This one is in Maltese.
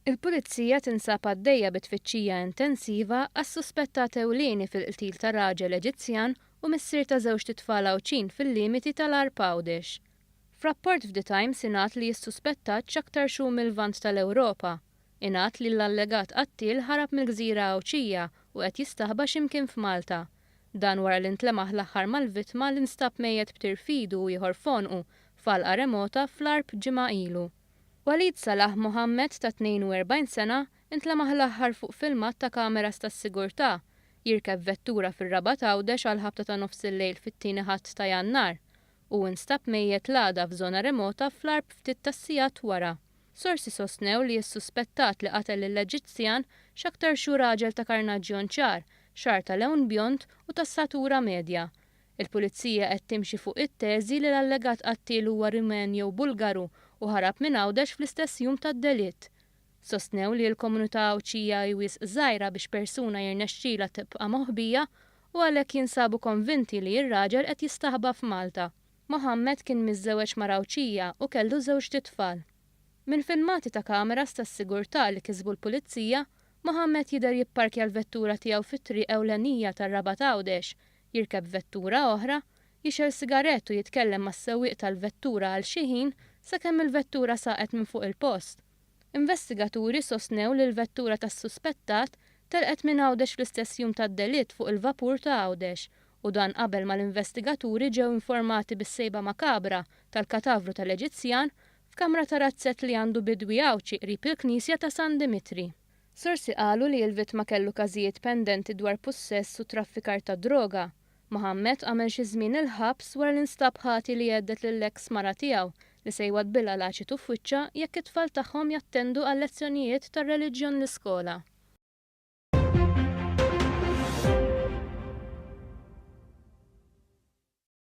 Il-Pulizija tinsab għaddejja bi tfittxija intensiva għas-suspettat ewlieni fil-qtil ta' raġel Eġizzjan u missier ta' żewġt itfal Għawdxin fil-limiti tal-Għarb Għawdex. F'rapport f'The Times ingħad li s-suspettat x'aktarx hu mil-Lvant tal-Ewropa. Ingħad li l-allegat qattiel ħarab mill-gżira Għawdxija u qed jistaħba xi mkien f'Malta. Dan wara li ntlemaħ l-aħħar mal-vittma li nstab mejjet b'tir f'idu u ieħor f'għonqu f'għalqa remota fl-Għarb ġimgħa ilu. Walid Salah Mohammed ta' 42 sena intlemaħ l-aħħar fuq filmat ta' kameras tas-sigurtà jirkeb vettura fir-Rabat Għawdex għall-ħabta ta' nofsillejl fit-tieni Ħadd ta' Jannar. Hu instab mejjet l-għada f'żona remota fl-Għarb ftit tas-sigħat wara. Sorsi sostnew li s-suspettat li qatel lill-Eġizzjan x'aktarx hu raġel ta' karnaġġjon ċar, xagħar ta' lewn bjond u ta' statura medja. Il-Pulizija qed timxi fuq it-teżi li l-allegat qattiel huwa Rumen jew Bulgaru u ħarab minn Għawdex fl-istess jum tad-delitt. Sostnew li l-komunità Għawdxija hi wisq żgħira biex persuna jirnexxilha tibqa' moħbija u għalhekk jinsabu konvinti li r-raġel qed jistaħba f'Malta. Mohammed kien miżżewweġ mara Għawdxija u kellu żewġt itfal. Minn filmati ta' kameras tas-sigurtà li kisbu l-Pulizija, Mohammed jidher jipparkja l-vettura tiegħu fit-triq ewlenija tar-Rabat Għawdex, jirkeb vettura oħra, jixgħel sigarett u jitkellem mas-sewwieq tal-vettura għal xi ħin sakemm il-vettura saqet minn fuq il-post. Investigaturi sostnew li l-vettura tas-suspettat telqet minn Għawdex fl-istess jum tad-delitt fuq il-vapur ta' Għawdex u dan qabel ma l-investigaturi ġew informati bis-sejba makabra tal-katavru tal-Eġizzjan f'kamra ta' razzett li għandu bidwi Għawdxi qrib il-Knisja ta' San Dimitri. Sorsi qalu li l-vittma kellu każijiet pendenti dwar pussess u traffikar ta' droga. Mohammed għamel xi żmien il-ħabs wara li nstab ħati li hedded lill-eks mara tiegħu li se jwaddbilha l-aċitu f'wiċċha jekk it-tfal tagħhom jattendu għal lezzjonijiet tar-reliġjon l-iskola.